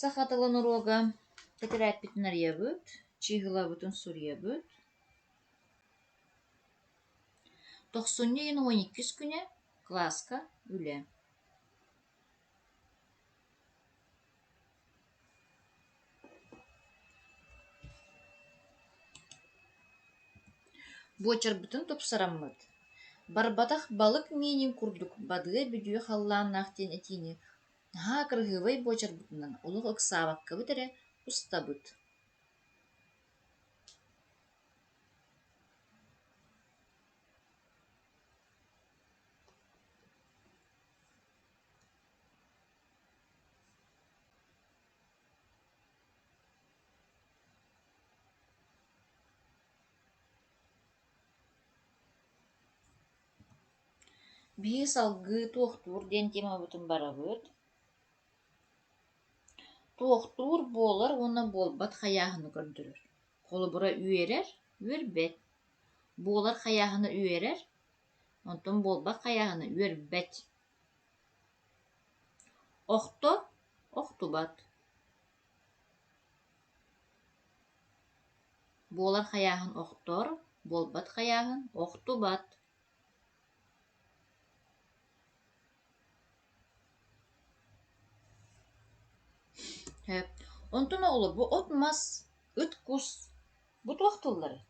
Саха тылын уруога тэтэрээппитин арыйабыт, чыыһылабытын суруйабыт. Тохсунньу ыйын 12 күнэ кылааска үлэ. Буочарбытын тупсараммыт, барбатах балык миинин курдук бадыа-бүдүө халлааннаах диэн этиини наһаа кыраһыабай буочарбытынан олох ыксаабаккабыт эрэ устабыт. Биһиги салгыы туохтуур диэн темабытын барабыт. Туохтуур буолар уонна буолбат хайааһыны көрдөрөр. Холобура, үөрэр, үөрбэт. Буолар хайааһыны үөрэр, онтон буолбат хайааһыны үөрбэт. Охтор, охтубат. Буолар хайааһын охтор, буолбат хайааһын охтубат. Онтон оҕолор бу от-мас, ыт-кус бу туох тылларый?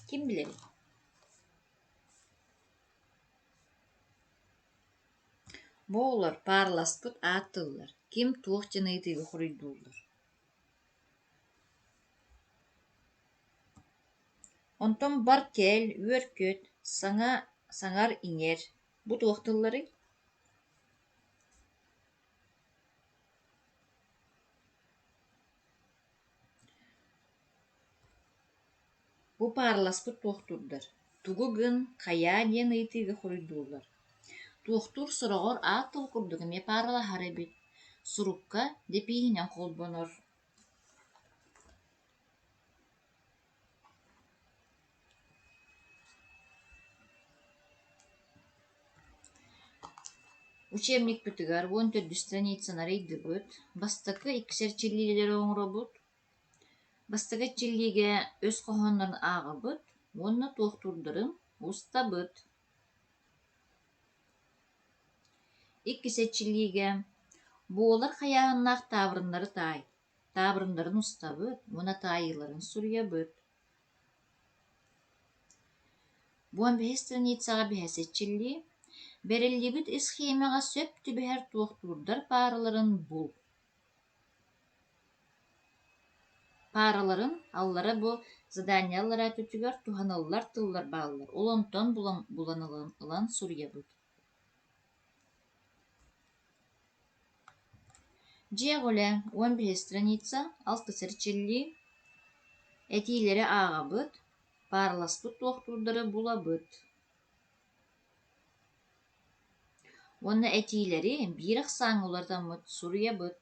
Ким билэрий? Бу оҕолор паарласпыт аат тыллар, ким туох диэн ыйытыыга хоруйдууллар. Онтон бар кэл, үөр-көт, саҥа саҥар-иҥэр бу туох тылларый? Бу паарласпыт туохтуурдар тугу гын, хайаа диэн ыйытыыга хоруйдууллар. Туохтуур сороҕор аат тыл курдук эмиэ пааралаһар эбит, сурукка дэпииһинэн холбонор. Учебникпытыгар 14 страницаны арыйдыбыт, бастакы иккис эрчиллиилэри оҥоробут, Бастакы эрчиллиигэ өс хоһооннорун ааҕабыт уонна туохтуурдарын устабыт. Иккис эрчиллиигэ буолар хайааһыннаах таабырыннары таай, таабырыннарын устабыт уонна таайыыларын суруйабыт. 15 страницаҕа биһэс эрчиллии, бэриллибит исхиэмэҕэ сөп түбэһэр туохтуурдар паараларын бул. Паараларын аллара бу задание аллараа өттүгэр туһаныллар тыллар бааллар, ол онтон булан, булан ылан суруйабыт. Дьиэҕэ үлэ 15 страница, алтыс эрчиллии. Этиилэри ааҕабыт, паараласпыт туохтуурдары булабыт. Уонна этиилэри биир ахсааҥҥа уларытаммыт суруйабыт.